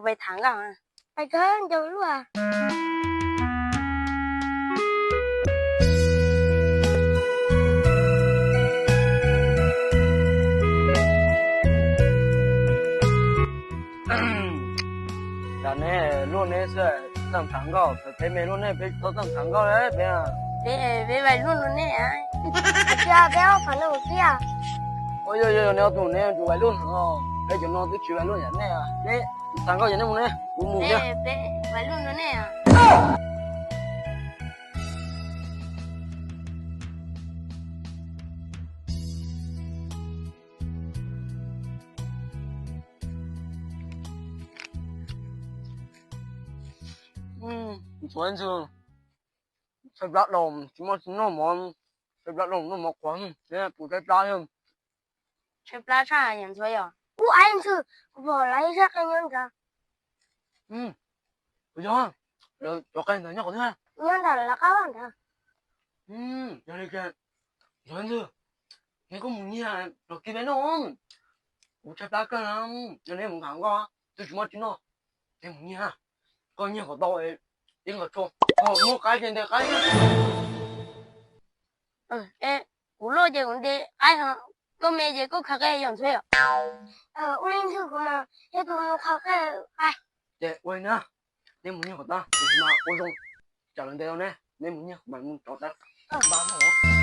pais tham nkauj. Pais kawg ncaus luaj. Yog neb luaj neb xwb txawj tham nkauj, txawm peb me luaj neb peb txawj tham nkauj peb. Peb vais luaj luaj neb. Tias peb ob phav no thiab. Yog yog neb ob tug neb tsuas vais luaj no, peb cov no twb tsis vais luaj yam nej. Neb tham nkauj yam nej mus ne, kuv mus thiab. Vais luaj luaj neb. Ntxuav ntxwg, tshaib plab dhau tsis muaj tsis noj mov, tshaib plab dhau noj mov qhuav, kuv tshaib plab thiab. Tshaib plab tshaj yam ntxuav yom. Ub, ib ntxwg, kuv pom lawv ib sab qe nyob ntawd. Yog, cov qe ntawd nyob qhov twg? Nyob ntawm lawv qab vaj ntawd. Yog li ces, ntxuav ntxwg, neb kuj mus nyiag los kib peb noj. Kuv tshaib plab kawg na, yog neb mus tham nkauj twb tsis muaj tsis noj, neb mus nyiag, koj nyiag kom tau ib nqaws tsho, muab qaib ces ntes qaib. Kuv loj ces kuv ntes qaib, koj me ces koj khaws qe yom ntxuav yom. Ua li ntxwg kuv mas yog tus mus khaws qe. Ces ua li na, neb mus nyiag kom tau, kuv mas ua zoo, tsam lawv ntes tau neb, neb mus nyiag kom mas mus rov tau.